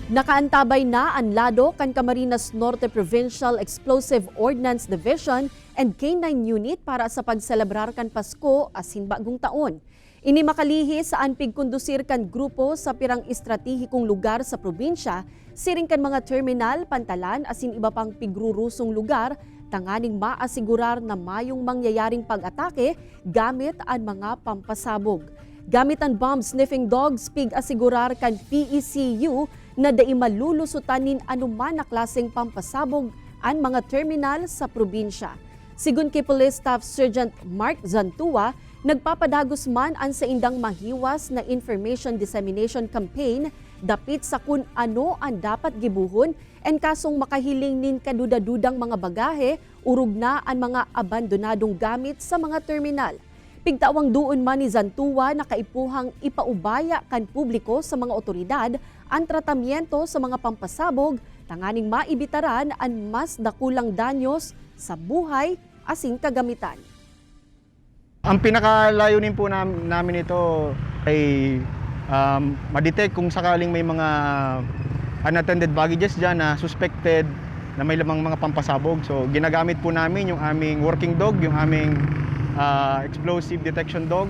Nakaantabay na ang lado kan Camarines Norte Provincial Explosive Ordnance Division and K9 Unit para sa pagselebrar kan Pasko asin Bagong Taon. Ini makalihi sa an pigkondusir kan grupo sa pirang estratehikong lugar sa probinsya, siring kan mga terminal, pantalan asin iba pang pigrurusong lugar, tanganing maasigurar na mayong mangyayaring pag-atake gamit ang mga pampasabog. Gamit ang bomb sniffing dogs, pig-asigurar kan PECU na dai malulusutan nin anuman na klaseng pampasabog ang mga terminal sa probinsya. Sigun kay Police Staff Sergeant Mark Zantua, nagpapadagos man ang saindang mahiwas na information dissemination campaign dapit sa kung ano ang dapat gibuhon en kasong makahiling nin kadudadudang mga bagahe, urog na ang mga abandonadong gamit sa mga terminal. Pigtawang duon man ni Zantua na kaipuhang ipaubaya kan publiko sa mga otoridad ang tratamiento sa mga pampasabog tanganing maibitaran ang mas dakulang danyos sa buhay asin kagamitan. Ang pinakalayunin po namin ito ay ma-detect kung sakaling may mga unattended baggages dyan na suspected na may lamang mga pampasabog. So ginagamit po namin yung aming working dog, yung aming explosive detection dog.